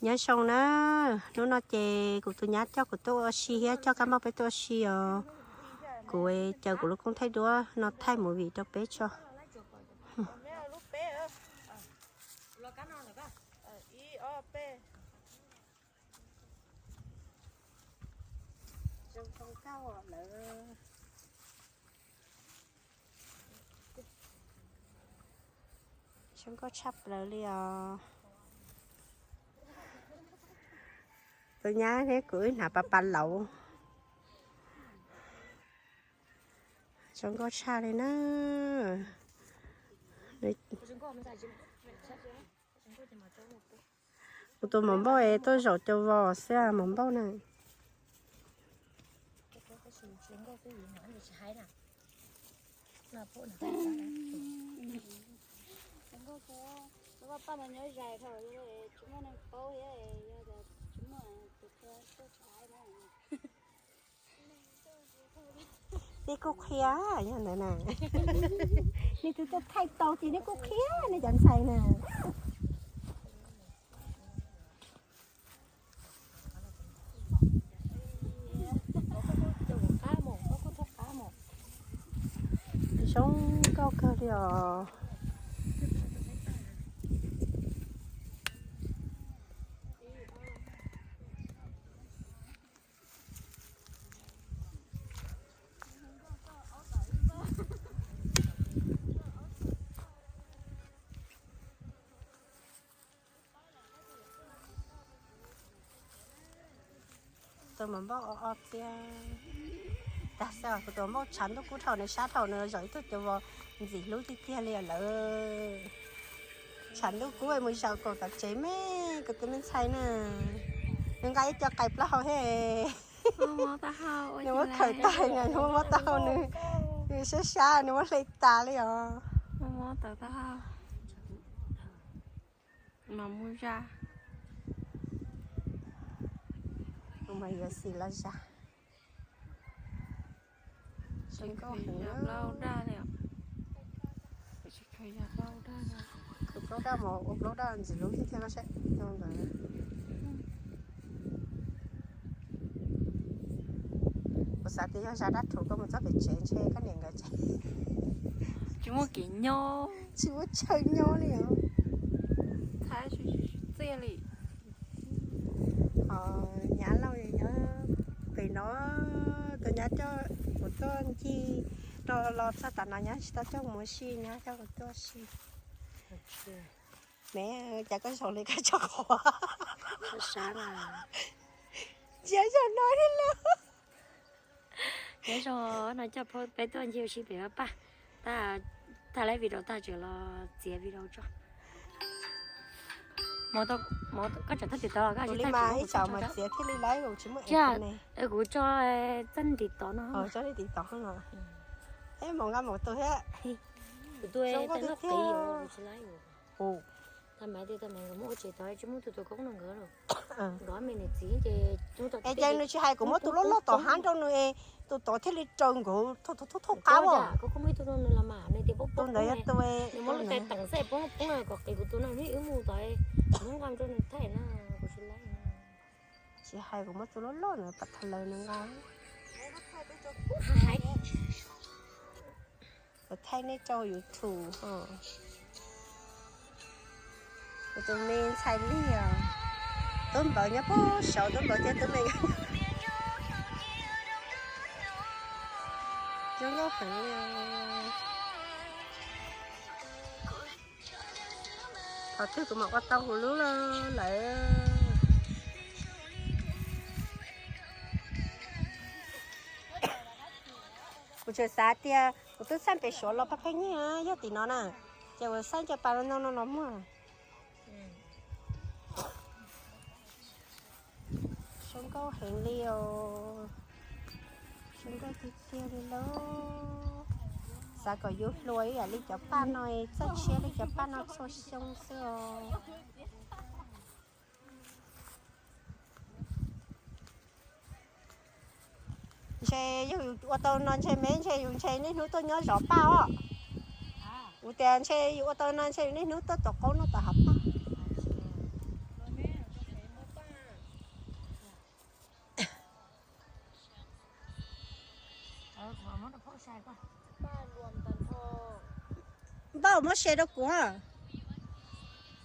Nyob zoo na, hnub no ces kuv tus nyab coj kuv tuaj ua si thiab coj kab mob peb tuaj ua si os. Kuv caw kuv lub koob thaij duab no thaij movie rau peb tso. Zoo nkauj tshaj plaws li os. Tus nyab thiab kuv wb hnav pas pas lauv. Zoo nkauj tshaj li na. Kuv tus maum npauj es tuaj zaum cau vos xwb, maum npauj na. Nej kuj qhia yog ntawd na. Nej twb tuaj thaij tau ces nej kuj qhia nej cov ntxhais na. Zoo nkauj kawg li os. Tus maum npauj o o txiab tag xwb, kuv tus maum npauj tshav ntuj kub dhau, nws sab dhau, nws zaum ib tug cau vos ntxim hlub tiag tiag li lawm. Tshav ntuj kub mus zaum kaum tom tsev me, kuv tus me ntxhais na, nws nqa ib co qais plaub hau thiab. Nws muab khawm tag, nws muab mob taub hau, nws, nws sab sab, nws muab hle tas li os. Mas mus zaj, mas yuav xis los zaj. Zoo nkauj heev. Khawm plaub daj, mus ua plaub daj ntxim hlub tiag tiag no saib. Kuv xav tias yog zaj dab rhuv koj mus txog pem tsev ntshe koj niam nkawd tsis muaj kev nyob, tsis muaj chaw nyob li os. Txhiaj li. Nyab Lauj nyob pem no, tus nyab coj kuv tuaj ncig rau los txog tav no, nyab tsis tau coj kuv mus si, nyab coj kuv tuaj si. Me, cas koj zoo li koj tso quav? Ntsia zoo no li lawm. Nyob zoo, no coj peb tuaj ncig ua si pem Vaj Paj. Tag, tag live video tag tseem los txiav video tso. Koj tsam thaj tim tod, koj li mas ib tsam mas txiav thiaj li live, tsis muaj. Kuv tso txaj ntim tod no, tso li tim tod no. Eb, mus nqa mus tus thiab. Kuv tus tsis live. Tag mas tias tag mas nkawd muab ua tsev tod tsis muaj tus tus koob no nkawd los. Nkawd me niam txiv ces, es ces nws tsis hais kuv muab tus loj loj tom hab rau nws es tus tod thiaj li raws nkawd thauj qab os. Tus ntawd yog tus, nws muab lub tais teem xwb, poob poob kom qis kuv tus no, wb mus tod, muab nqa rau nws thaij na, kuv tsis live. Tsis hais kuv muab tus loj loj no pam tha laws nws nqa. Kuv thaij nej rau YouTube os. Kuv tus me ntxhais Lig os. Tub Npawv nyob puag saud, Tub Npawv thiab Tub Me zoo nkauj heev li. Qhov twg kuv mam ua tau kuv lub lawm. Kuv tseem xav tias kuv twb xaj pem Suav los pheej pheej nyiag yog tim no na, ces kuv xaj cov pas no no los muag. Zoo nkauj heev li os. Zoo nkauj tiag tiag li lauj. Xav kom yus hluas ib yam li cov paj no, txawj tshiab li cov paj no txhua xyoo xwb os. Ntshe yus ua tau no ntshe me ntshe yus ntshe niaj hnub tuaj nyob zov paj os. Kuv tias ntshe yus ua tau no ntshe yus niaj hnub tuaj tom qaub noj tom hav paj. Npauj, muab share rau kuv,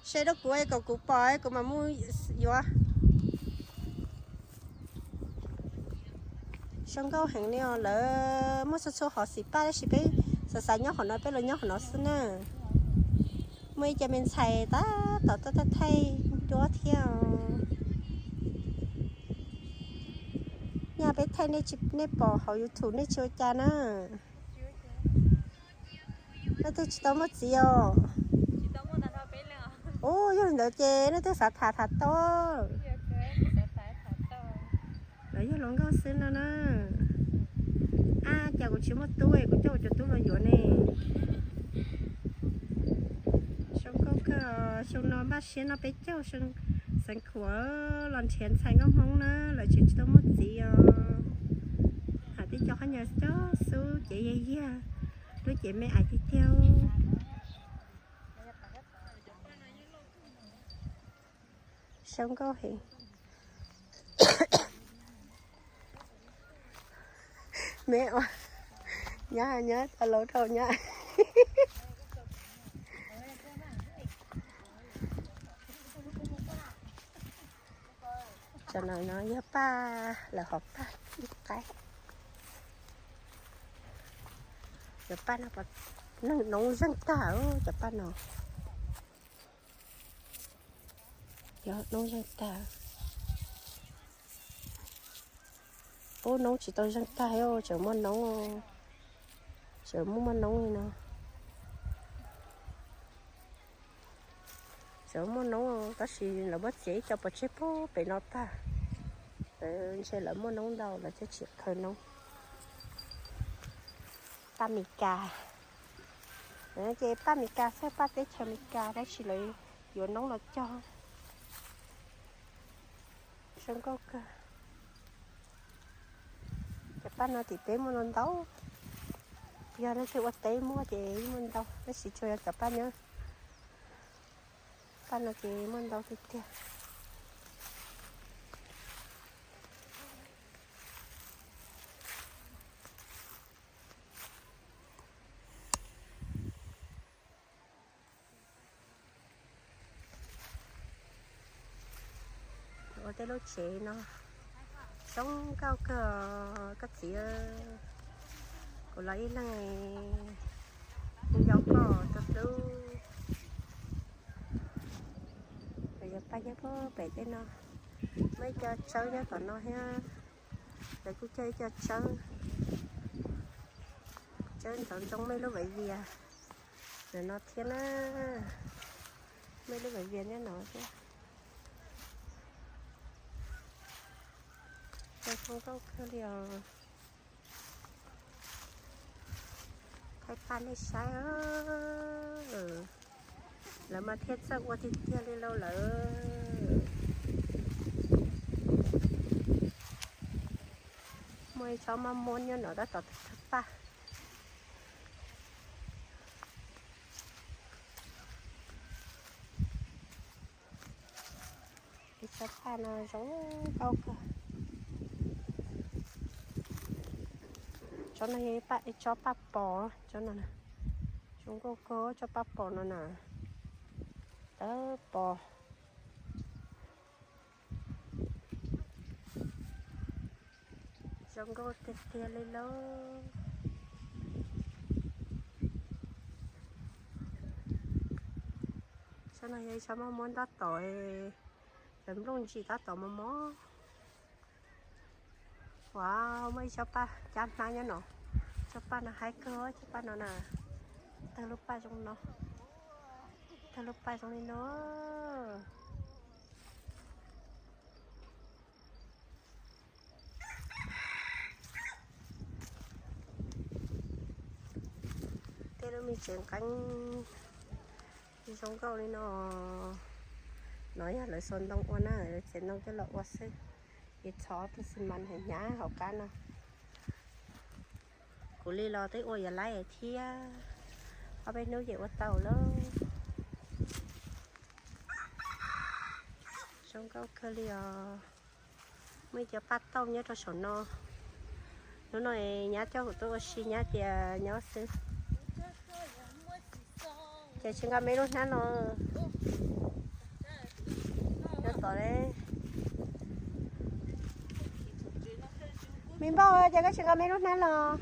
share rau kuv kom kuv pom kuv mam mus yuav. Zoo nkauj heev li os, lawv muaj txhua txhua hom xim paj tab sis peb xav xav nyob hom no, peb los nyob hom no xwb na. Muaj ib co me ntxhais tab tom tuaj thaij thaij duab thiab os. Nyaj peb thaij nej pom hauv YouTube nej tsis ua cas na. Nej twb tsis tau muaj txiv os. Ub, yog li ntawd ces nej twb xav tham tham tau. Lawv yog hluas nkauj xwb no na. Ab, cas kuv tsis muaj tub es kuv coj kuv cov tub los yuav ne. Zoo nkauj kawg, xyoo no npaj siab noj peb caug, xeev khuam los nrhiav ntxhais nkauj Hmoob na, lawv tseem tsis tau muaj txiv os. Hais tej co qhab nyas cog xub cev yag yag, lub cev me ais tiag tiag. Zoo nkauj heev. Me ua nyab, nyab tau laus dhau nyab. Cov no no yog paj, lawv hom paj ib qaib. Cov paj no, noob zeeg tag cov paj no. Cov noob zeeg tag. Ub, noob tsis tau zeeg tag, tseem muaj noob, tseem muaj muaj noob li no. Tseem muaj noob tab sis lawv muab txiav ib co pov tseg pem no tag. Lawv ntshe lawv muaj noob ntau lawv thiaj tsis khaws noob. Paj Mes Kas, ces paj Mes Kas xwb, paj teb chaws Mes Kas tab sis lawv yuav noob los cog. Zoo nkauj kawg. Cov paj no tim teb muaj ntau ntau. Yog leej twg ua teb muaj ces muaj ntau, tab sis tsuas yog cov paj nyob, paj no ces muaj ntau tiag tiag. Ua tej lub tsev no zoo nkauj kawg, koj txiv. Kuv los ib leeg, kuv nco koj tus hlub. Lawv yuav paj nyob pem tej no, muaj ib co tsawb nyob tom no thiab. Lawv kuj cog ib co tsawb, tsawb ntxoov ntxoo, muaj ib lub vaiv vias ntawm no thiab na. Muaj ib lub vaiv vias nyob no thiab. Zoo nkauj kawg li os. Thaij paj nej saib, lawv mas thiaj txawj ua tiag tiag li lauj lawm. Muaj ib tsob maj muab nyob no tab tom tawg paj. Ib tsob paj no zoo nkauj kawg. Tsob no yog ib tsob paj pos, tsob no zoo nkauj kawg, tsob paj pos no na. Tawg pos. Zoo nkauj tiag tiag li lauj. Tsob no yog ib tsob maj muab ntab tom, cov nplooj ntsis tab tom mos mos. Ua, muaj ib tsob paj cab hnab nyob no. Tsob paj no haib kawg, tsob paj no na. Tawg lub paj zoo no, tawg lub paj zoo li no. Tej lub me tsev nqeeb zoo nkauj li no. No yog lawv xuas ntoo ua na, lawv txiav ntoo coj los ua xwb. Ces txhob tus xi mas hnyav hauv qab no. Kuv li los twb ua yuav laib thiab, ob peb hnub ces ua tau lawm. Zoo nkauj kawg li os. Muaj ib co paj tauj nyob rau saum no. Hnub no nyab coj kuv tuaj ua si, nyab tias nyob xwb. Ces tsis nqa me lub hnab no. Nyob tod, me npauj, ces koj tsis nqa me lub hnab los?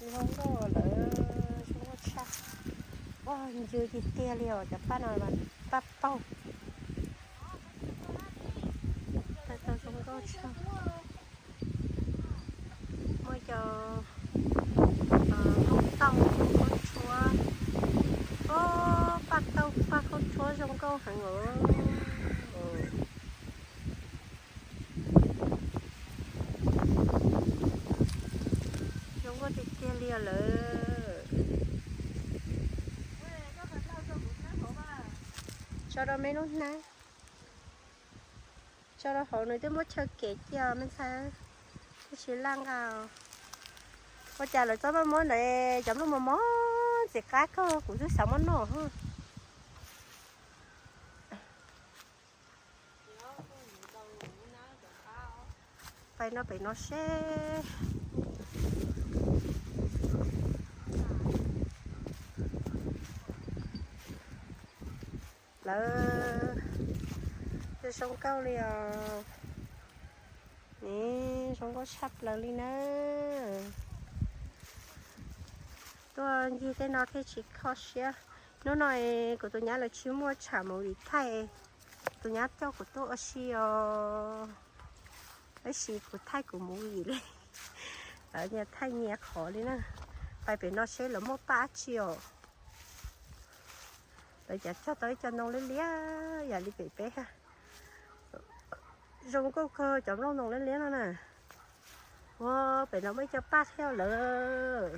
Zoo nkauj lawm, zoo nkauj tshaj. Ua ncw tiag tiag li os, cov paj no, paj tauj. Paj tauj zoo nkauj tshaj. Muaj cov khaub tauj, khaub tshuab. Paj tauj, paj khaub tshuab zoo nkauj heev os. Zoo nkauj tiag tiag li os lawm. Tso rau me lub hnab. Tso rau hauv, nws twb muab chaw kev cia me ntxhais, twb tsis laj nqa. Ua cas lawv txhob muab ntawd cov nplooj mos mos ntxim qab kawg, kuv twb xav muab noj. Pais no pem no seb. Lawv, zoo nkauj li os. Zoo nkauj tshaj plaws li na. Tuaj ncig tej no thiaj tsis kho siab. Hnub no kuv tus nyab lawv tsis muaj tsham movie thaij, tus nyab coj kuv tuaj ua si os. Tab sis kuv thaij kuv movie li, lawv nyias thaij nyias qhov li na. Pais pem no seb lawv muaj paj dab tsi os. Lawv cov cog tau ib co ntoo liab liab yam li pem peb. Zoo nkauj kawg cov nplooj ntoo liab liab no na. Ua, pem no muaj ib co paj thiab lawm.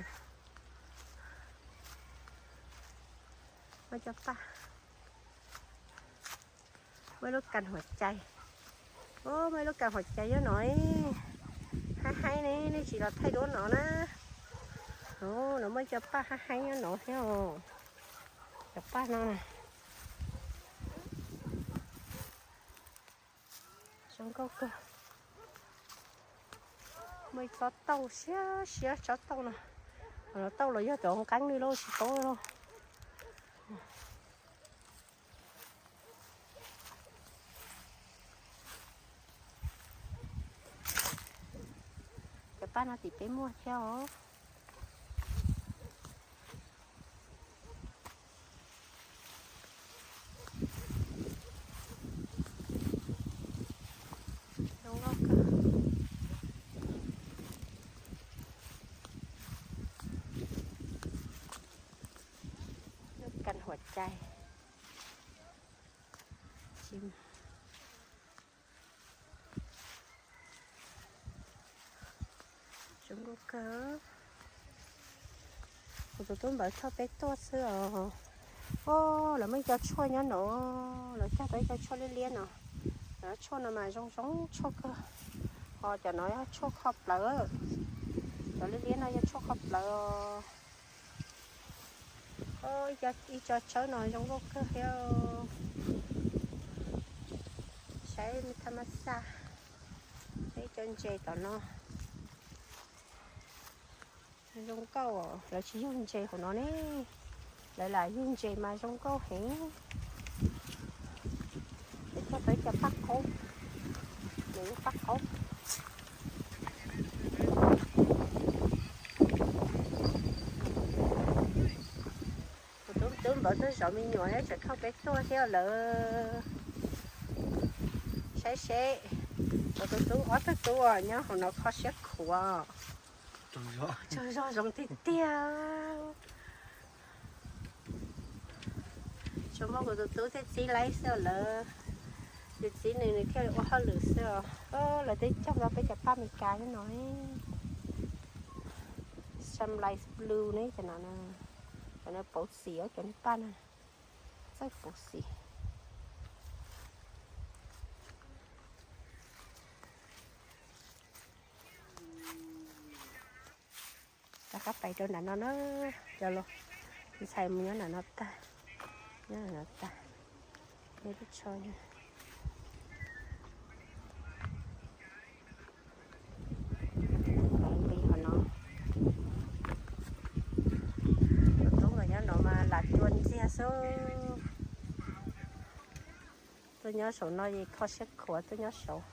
Muaj ib co paj. Muaj ib lub kas huam cai. Muaj ib lub kas huam cai nyob no. Haib haib ne, nej tsis los thaij duab no na. No muaj ib co paj haib haib nyob no thiab os. Cov paj no na. Zoo nkauj kawg. Muaj ib tsob tauj siab siab, tsob tauj no. Tauj los yog cov nqeeb li lauj, tsis paub lauj. Cov paj no tim peb muaj thiab os. Zoo nkauj kawg. Lub kas huam cai. Zoo nkauj kawg. Kuv tus tub Npawv coj peb tuaj xwb os. Os, lawv muaj ib co tshuaj nyob no, lawv cog tau ib co tshuaj liab liab no. Cov tshuaj no mas zoo zoo tshuaj kawg. Ho cov no yog tshuaj kho plawv. Cov liab liab no yog tshuaj kho plawv os. Ib co tsawb no zoo nkauj kawg thiab. Saib me thaj ma xaj, ib co ntses tom no. Zoo nkauj, lawv tsis yug ntses hauv no ne. Lawv lam yug ntses mas zoo nkauj heev. Lawv cog tau ib co paj qaub, lawv lub paj qaub. Kuv tus tub Npawv tuaj zov me nyuam thiab tseem coj peb tuaj thiab lawm. Saib seb, kuv tus tub ob tug tub nyob hauv no kho siab khuav. Tsaug zog zoo tiag tiag. Tsuas muaj kuv tus tub thiab txiv lawv xwb lawm. Yus txiv nws nws thiaj ua hauj lwm xwb os. Lawv twb cog tau peb cov paj Meskas nyob no. Sunrise blue ne cov no, cov no pauv xim, cov niag paj no txawj pauv xim. Rov qab pais rau nram no na, cov los Ntxhais mus nyob nram no tag, nyob nram no tag, nyob tib tsho. Nqis qhov no, tus tub nkawd nyob no mas lam cua ntxiag xwb. Tuaj nyob saum no es kho siab khuav tuaj nyob saud.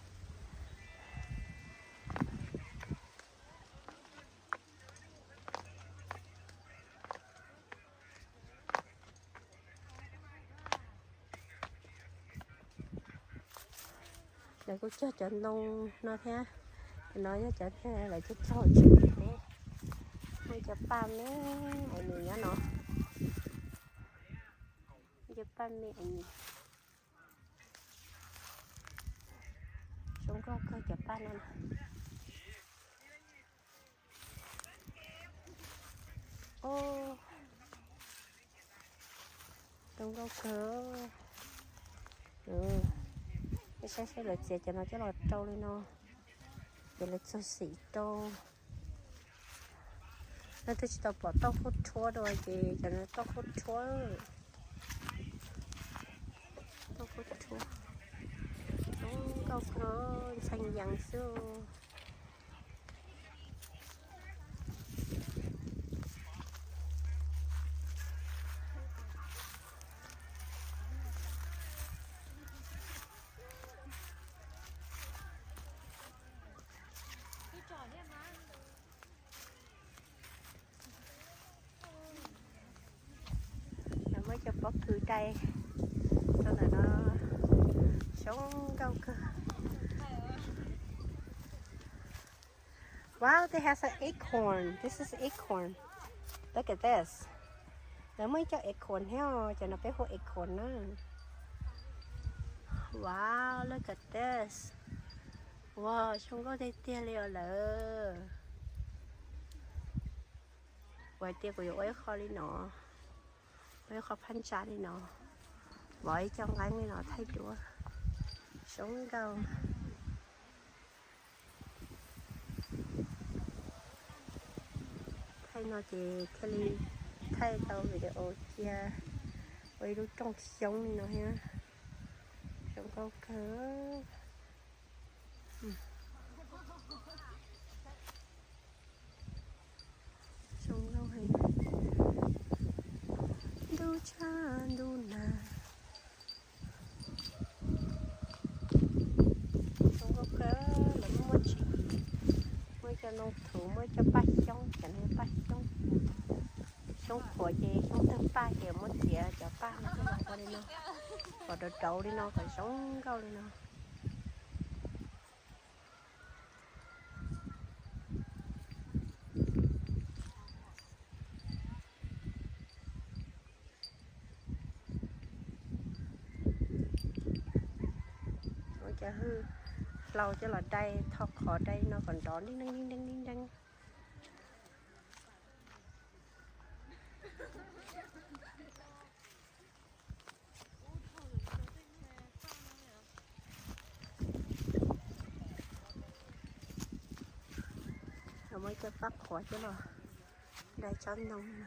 Lawv kuj cog cov ntoo no thiab, no yog cov lawv cog tso tseg thiab. Muaj cov paj me es nws nyob no, cov paj me es nws zoo nkauj kawg cov paj no. Zoo nkauj kawg. Saib saib lawv txiav cov no coj los rau li no, ces lawv txog xim rau. No twb tsis tau pom tauj khaub rhuab dua ces cov no tauj khaub rhuab. Tauj khaub rhuab zoo nkauj kawg, ntxhee yees xwb. Lawv muab cov pob kws dai rau ntawm no, zoo nkauj kawg. Wow, they have some acorn. This is acorn. Look at this. Lawv muaj ib co acorn thiab, cov no peb hu acorn na. Wow, look at this. Wow, zoo nkauj tiag tiag li os lawm. Kuv hais tias kuv yuav ua ib qho li no, ua ib qho phab ntsa li no, vov ib co nqeeb li no thaij duab, zoo nkauj. Thaij no ces thiaj li thaij tau video cia ua ib lub rooj xyoob li no thiab, zoo nkauj kawg. Zoo nkauj heev. Ntuj tshaj ntuj nag. Zoo nkauj kawg, lawv muaj tsis, muaj cov ntoo thuv, muaj cov paj xyoob, cov no paj xyoob. Xyoob qhuav ces xyoob tawg paj ces muab txiav cov paj no coj los ua li no, kom rauv rauv li no kom zoo nkauj li no. Ua cov hwj hlau coj los dai, tho qhov dai no kom nrov nteeb nteeb nteeb nteeb nteeb. Muab cov paj qhuav coj los dai tsob ntoo no.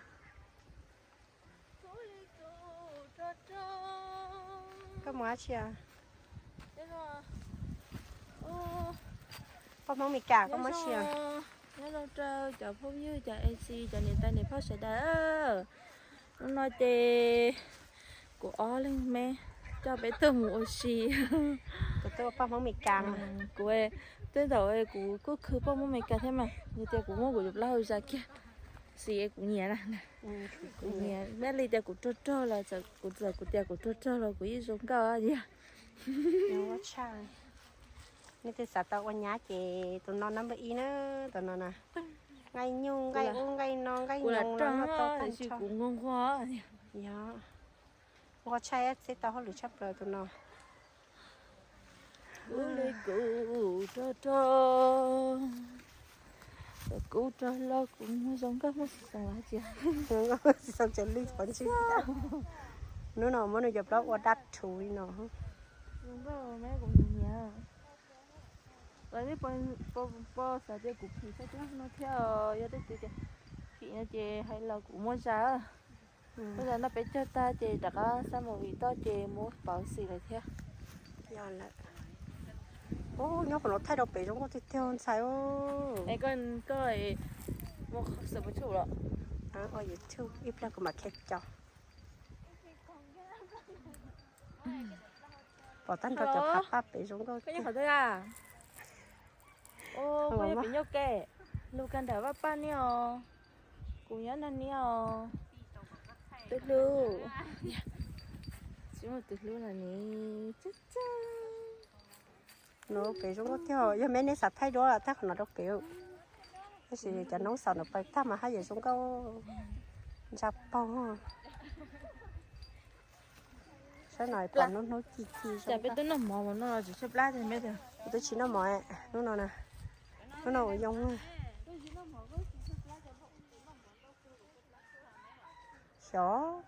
Koj mus dab tsi? Poj Hmoob Mes Kas, koj mus dab tsi? Nyob zoo rau cov phooj ywg, cov A C, cov niam tais niam phauj sawv daws. Hnub no ces kuv ob leeg me coj peb tuaj mus ua si. Kuv tuaj ua poj Hmoob Mes Kas. Kuv twb thaum kuv kuj khwv poj Hmoob Mes Kas thiab mas, yog tias kuv muab kuv cov plaub hau zam kiag, xis kuv nyiam na. Kuv nyiam, mab li tias kuv rog rog los, kuv txawm kuv tias kuv rog rog los kuv yeej zoo nkauj yog. Nej twb xav tau ua nyab ces tus no number ib na, tus no na. Nqaij nyuj nqaij ub nqaij no nqaij nyoos los noj tau tag nrho. Kuv nquag nquag. Yog, nquag tshaj, txhij tau hauj lwm tshaj plaws tus no. Kuv li kuv rog rog, kuv rog los kuv muag zoo nkauj muaj xis xoos hais tias. Zoo nkauj muaj xis xoos ces lwj qhov ntswg. Hnub no muab nws cov plaub ua dab rhuv li no. Zoo nkauj me kuv nyiam nyiam. Lawv twb pom xav tias kuv phim txog cov no thiab, yog tej txiv tias phim no ces hais los kuv muab zam. Ua cas no peb cog tag ces rov qab xab movie toj ces muab pauv xim lawm thiab. Yog lawm. Ub, nyob qhov no thaij rau pem zoo nkauj tiag tiag ntxhais. Ua YouTube ib pliag kuv mam qhia cov. Pom tag nrho cov phab paj pem zoo nkauj tiag. Peb nyob ke, lug kag nram vaj paj niaj os. Kuv nyob nag niaj os. Tus hlub, tsis muaj tus hlub no ni. No pem zoo nkauj tiag, yog meb nej xav thaij duab thaij qhov no rau pem. Tab sis cov noob xaus no pais tag mas haj yam zoo nkauj ntsa paug. Saib no pom hnub hnub ci ci. Peb twb noj mov no tsis tshaib plab. Kuv twb tsis noj mov hnub no na. Hnub no ua yoo. Xyov.